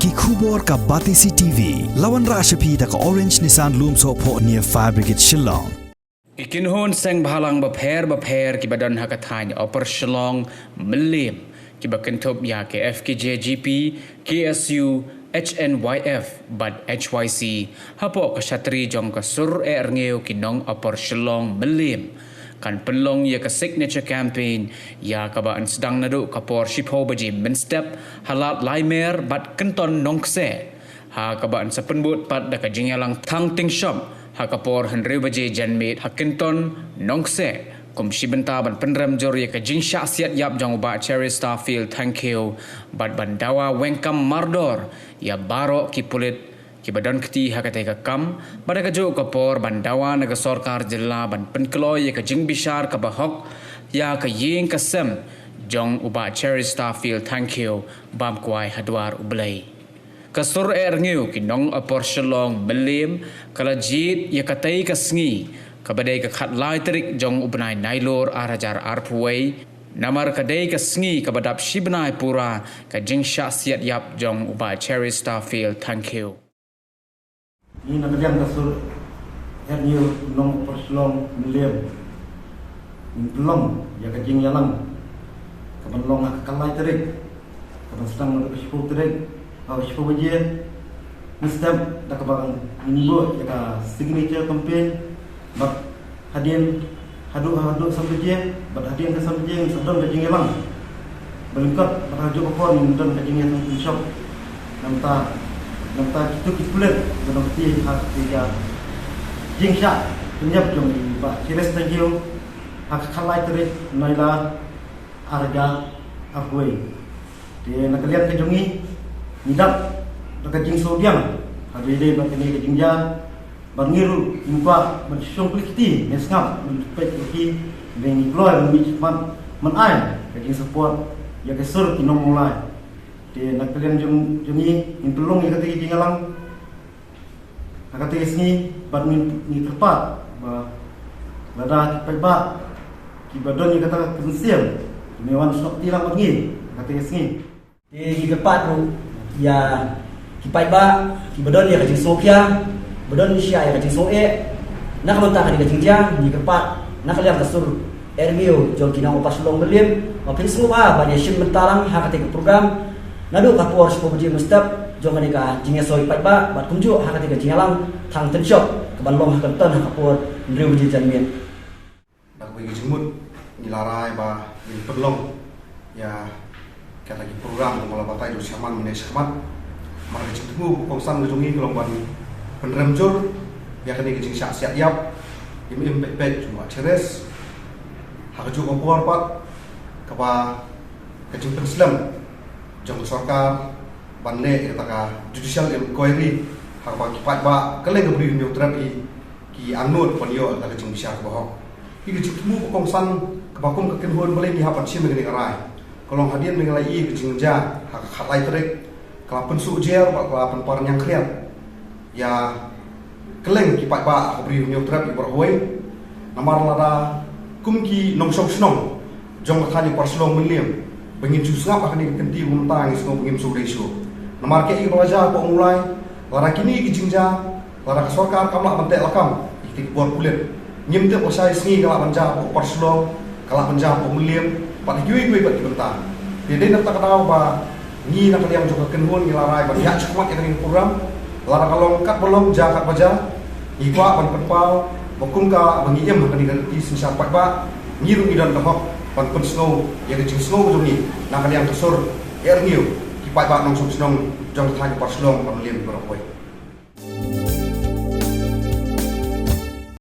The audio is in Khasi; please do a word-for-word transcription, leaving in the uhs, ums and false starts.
Ki khubor ka Batesi T V. La wanrah sha phi da ka Orange Nissan Lumsohphoh near Fire Brigade Shillong. Ki kynhun seng bhalang bapher bapher kiba don ha ka thaiñ Upper Shillong, Mylliem, kiba kynthup ïa ka F K J G P, K S U, H N Y F bad H Y C, hapoh ka shatri jong ka Sur Ehrngiew ki nong Upper Shillong, Mylliem, kan pynlong ïa ka signature campaign, ïa kaba yn sdang naduh ka por shiphew baje mynstep ha Lad Laimer bad Kynton Nongkseh, ha kaba yn sa pynbud pat da ka jingïalang thang tyngshop ha ka por hynriew baje janmiet ha Kynton Nongkseh, kum shi bynta ban pynrem jur ïa ka jingshah siat ïap jong u Bah Cheristerfield Thangkhiew, bad ban dawa weng kam mardor ïa baroh ki pulit kiba don kti ha katei ka kam, bad ha kajuh ka por ban dawa na ka sorkar jylla ban pynkloi ïa ka jingbishar kaba hok ïa ka ïing ka sem jong u Bah Cheristerfield Thangkhiew bam kwai ha dwar U Blei. Ka Sur Ehrngiew ki nong Upper Shillong, Mylliem, ka la jied ïa katei ka sngi, kaba dei ka khatlai tarik jong u bnai Nailur arhajar arphew wei, namar ka dei ka sngi kaba dap shi bnai pura ka jingshah siat ïap jong u Bah Cheristerfield Thangkhiew. Ngi na ka liang ka Sur Ehrngiew nong Upper Shillong, Mylliem, ngin pynlong ïa ka jingïalang kaban long ha ka khatlai tarik, kaban sdang naduh ka shiphew tarik, ah, shiphew baje mynstep, da kaba ngin buh ïa ka signature campaign, bad hadien, haduh, haduh san baje, bad hadien ka san baje ngin sa don ka jingïalang. Ba lyngkot bad ha kajuh ka por ngin don ka jingïalang tyngshop. Nangta, nangta kito ki pulit ba don kti ha kata ka jingshah pynïap jong u Bah Cheristerfield ha ka khatlai tarik Nailur arhajar arphew wei. Te na ka liang ka jong ngi, ngi dap da ka jingsngewdiang ha kaba ïadei bad kane ka jingjia, bad ngi ruh ngim kwah ban shong khlem kti ne sngap ban peit ïa ki, ba ngi kloi ban mih shakhmat ban ai ka jingsupport ïa ka Sur ki nong Mawlai. Te na ka liang jong, jong ngi, ngin pynlong ïa katei ka jingïalang ha katei ka sngi, bad ngi, ngi kyrpad ba lada ki paidbah kiba don ïa kata ka kynsiem, ki wan snoh kti lang bad ngi ha katei ka sngi. Te ngi kyrpad ruh ïa ki paidbah kiba don ïa ka jingsngewkhia, ba don shisha ïa ka jingsngewieit na ka bynta kane ka jingjia, ngi kyrpad na ka liang ka Sur Ehrngiew jong ki nong Upper Shillong, Mylliem, ba phin sngewbha ban ïashim bynta lang ha katei ka program naduh ka por shiphew baje mynstep jong kane ka jingïasoh ïa ki paidbah, bad kumjuh ha katei ka jingïalang thang tyngshop kaban long ha Kynton ha ka por hynriew baje janmiet. Da kawei ka jingmut, ngi la rai ba ngin pynlong ïa kata ki program kaba la batai da u chairman mynne shakhmat. Namar ka jingthmu kongsan ka jong ngi ka long ban pynrem jur ïa kane ka jingshah siat ïap im im peit peit jong u Bah Cheris. Ha kajuh ka por pat, kaba ka jingpynslem jong ka sorkar ban leh ïa kata ka judicial inquiry, ha kaba ki paidbah kylleng ka Bri Hynñiewtrep ki angnud ban ïoh ïa ka jingbishar kaba hok. Ïa ka jingthmu ka kongsan kaba kum ka kynhun balei ngi hap ban shim ïa kane ka rai, ka long hadien ba ngi la ïohi ïa ka jingjia ha ka khatlai tarik, ka la pynsuh jer bad ka la pynpar ñiangkhriat ïa kylleng ki paidbah ha ka Bri Hynñiewtrep ïa baroh kawei. Namar lada kum ki nongshong shnong jong ka thaiñ Upper Shillong, Mylliem, ba ngin shu sngap ha kane ka kynti, mynta ngi sngew ba ngim shu dei shuh. Namar kaei kaba la jia hapoh Mawlai, lada kine ki jingjia, lada ka sorkar kam lah ban teh lakam ïa kita ki bor pulit, ngim tip lashai sngi ka lah ban jia hapoh Upper Shillong, ka lah ban jia hapoh Mylliem, bad ha kiwei kiwei pat ki bynta. Te dei na kata ka daw ba ngi na ka liang jong ka kynhun ngi la rai ban ïaid shakhmat ïa kane ka program. Lada ka long katba long, jia katba jia, ngi kwah ban pynpaw ba kum kaba ngi im ha kane ka riti synshar paidbah, ngi ruh ngi don ka hok ban pynsngew ïa ka jingsngew ka jong ngi na ka liang ka Sur Ehrngiew, ki paidbah nongshong shnong jong ka thaiñ Upper Shillong bad Mylliem baroh kawei.